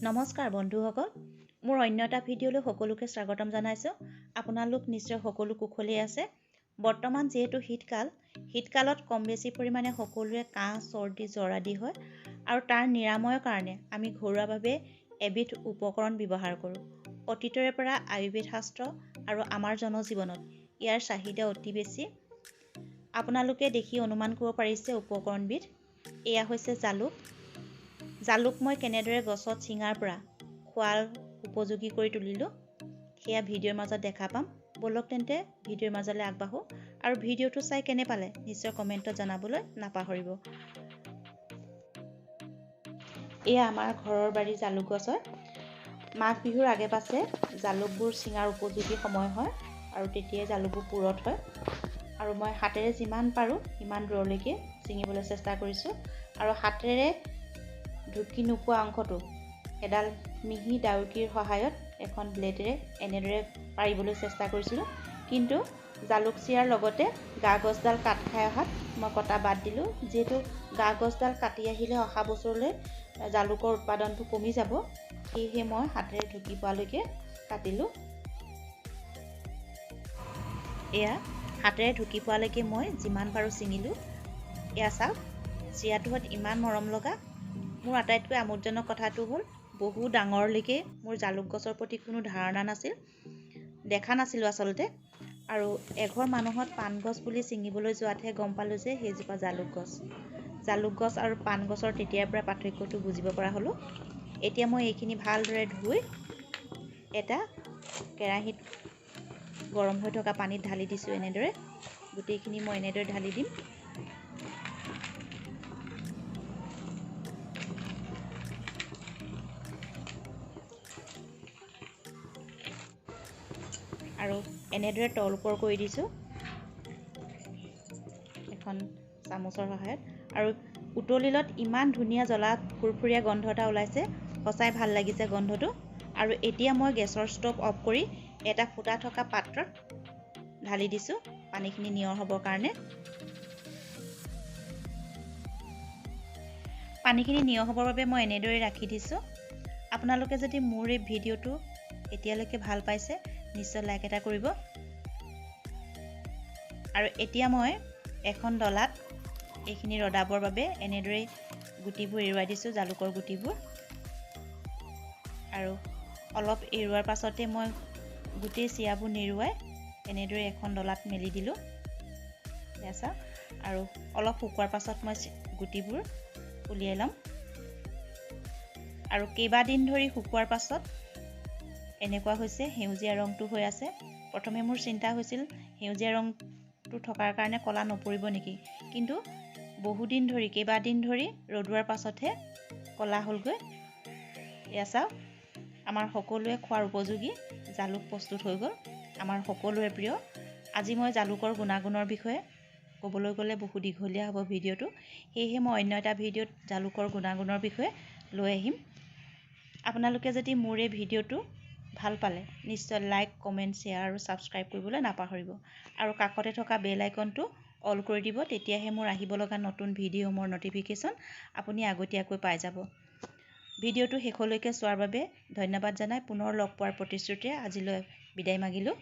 নমস্কাৰ বন্ধুসকল, মোৰ অন্য এটা ভিডিঅ'লৈ সকলোকে স্বাগতম জনাইছোঁ। আপোনালোক নিশ্চয় সকলো কুশলেই আছে। বৰ্তমান যিহেতু শীতকাল, শীতকালত কম বেছি পৰিমাণে সকলোৰে কাহ, চৰ্দি, জ্বৰ আদি হয় আৰু তাৰ নিৰাময়ৰ কাৰণে আমি ঘৰুৱাভাৱে এবিধ উপকৰণ ব্যৱহাৰ কৰোঁ। অতীতৰে পৰা আয়ুৰ্বেদ শাস্ত্ৰ আৰু আমাৰ জনজীৱনত ইয়াৰ চাহিদা অতি বেছি। আপোনালোকে দেখি অনুমান কৰিব পাৰিছে উপকৰণবিধ, এয়া হৈছে জালুক। জালুক মই কেনেদৰে গছত ছিঙাৰ পৰা খোৱাৰ উপযোগী কৰি তুলিলোঁ সেয়া ভিডিঅ'ৰ মাজত দেখা পাম। ব'লক তেন্তে ভিডিঅ'ৰ মাজলৈ আগবাঢ়োঁ আৰু ভিডিঅ'টো চাই কেনে পালে নিশ্চয় কমেণ্টত জনাবলৈ নাপাহৰিব। এয়া আমাৰ ঘৰৰ বাৰীৰ জালুক গছ হয়। মাঘ বিহুৰ আগে পাছে জালুকবোৰ ছিঙাৰ উপযোগী সময় হয় আৰু তেতিয়াই জালুকবোৰ পুৰঠ হয় আৰু মই হাতেৰে যিমান পাৰোঁ সিমান দূৰলৈকে ছিঙিবলৈ চেষ্টা কৰিছোঁ আৰু হাতেৰে ঢুকি নোপোৱা অংশটো এডাল মিহি ডাউকিৰ সহায়ত এখন ব্লেডেৰে এনেদৰে পাৰিবলৈ চেষ্টা কৰিছিলোঁ। কিন্তু জালুক চিৰাৰ লগতে গা গছডাল কাট খাই অহাত মই কটা বাদ দিলোঁ। যিহেতু গা গছডাল কাটি আহিলে অহা বছৰলৈ জালুকৰ উৎপাদনটো কমি যাব, সেয়েহে মই হাতেৰে ঢুকি পোৱালৈকে কাটিলোঁ। এয়া হাতেৰে ঢুকি পোৱালৈকে মই যিমান পাৰোঁ ছিঙিলোঁ। এয়া চাওক, চিৰাটোহঁত ইমান মৰম লগা। মোৰ আটাইতকৈ আমোদজনক কথাটো হ'ল বহু ডাঙৰলৈকে মোৰ জালুক গছৰ প্ৰতি কোনো ধাৰণা নাছিল, দেখা নাছিলোঁ আচলতে। আৰু এঘৰ মানুহত পাণ গছ বুলি ছিঙিবলৈ যোৱাতহে গম পালোঁ যে সেইজোপা জালুক গছ। জালুক গছ আৰু পাণ গছৰ তেতিয়াৰ পৰা পাৰ্থক্যটো বুজিব পৰা হ'লোঁ। এতিয়া মই এইখিনি ভালদৰে ধুই এটা কেৰাহীত গৰম হৈ থকা পানীত ঢালি দিছোঁ। এনেদৰে গোটেইখিনি মই এনেদৰে ঢালি দিম। আৰু এনেদৰে তল ওপৰ কৰি দিছোঁ এখন চামুচৰ সহায়ত। আৰু উতলিলত ইমান ধুনীয়া জ্বলা ফুৰফুৰীয়া গোন্ধ এটা ওলাইছে, সঁচাই ভাল লাগিছে গোন্ধটো। আৰু এতিয়া মই গেছৰ ষ্ট'ভ অফ কৰি এটা ফুটা থকা পাত্ৰত ঢালি দিছোঁ পানীখিনি নিয়ৰ হ'বৰ কাৰণে। পানীখিনি নিয়ৰ হ'বৰ বাবে মই এনেদৰে ৰাখি দিছোঁ। আপোনালোকে যদি মোৰ এই ভিডিঅ'টো এতিয়ালৈকে ভাল পাইছে নিশ্চয় লাইক এটা কৰিব। আৰু এতিয়া মই এখন ডলাত এইখিনি ৰদাবৰ বাবে এনেদৰে গুটিবোৰ এৰুৱাই দিছোঁ, জালুকৰ গুটিবোৰ। আৰু অলপ এৰুৱাৰ পাছতে মই গোটেই চিৰাবোৰ নেৰুৱাই এনেদৰে এখন ডলাত মেলি দিলোঁ। এয়া চাওক, আৰু অলপ শুকোৱাৰ পাছত মই গুটিবোৰ উলিয়াই ল'ম। আৰু কেইবাদিন ধৰি শুকোৱাৰ পাছত এনেকুৱা হৈছে, সেউজীয়া ৰংটো হৈ আছে। প্ৰথমে মোৰ চিন্তা হৈছিল সেউজীয়া ৰংটো থকাৰ কাৰণে ক'লা নপৰিব নেকি, কিন্তু বহুদিন ধৰি কেইবাদিন ধৰি ৰ'দোৱাৰ পাছতহে ক'লা হ'লগৈ। এয়া চাওক, আমাৰ সকলোৱে খোৱাৰ উপযোগী জালুক প্ৰস্তুত হৈ গ'ল, আমাৰ সকলোৰে প্ৰিয়। আজি মই জালুকৰ গুণাগুণৰ বিষয়ে ক'বলৈ গ'লে বহু দীঘলীয়া হ'ব ভিডিঅ'টো, সেয়েহে মই অন্য এটা ভিডিঅ'ত জালুকৰ গুণাগুণৰ বিষয়ে লৈ আহিম। আপোনালোকে যদি মোৰ এই ভিডিঅ'টো ভাল পালে নিশ্চয় লাইক, কমেণ্ট, শ্বেয়াৰ আৰু ছাবস্ক্ৰাইব কৰিবলৈ নাপাহৰিব। আৰু কাষতে থকা বেল আইকনটো অল কৰি দিব, তেতিয়াহে মোৰ আহিব লগা নতুন ভিডিঅ'সমূহৰ ন'টিফিকেশ্যন আপুনি আগতীয়াকৈ পাই যাব। ভিডিঅ'টো শেষলৈকে চোৱাৰ বাবে ধন্যবাদ জনাই পুনৰ লগ পোৱাৰ প্ৰতিশ্ৰুতিৰে আজিলৈ বিদায় মাগিলোঁ।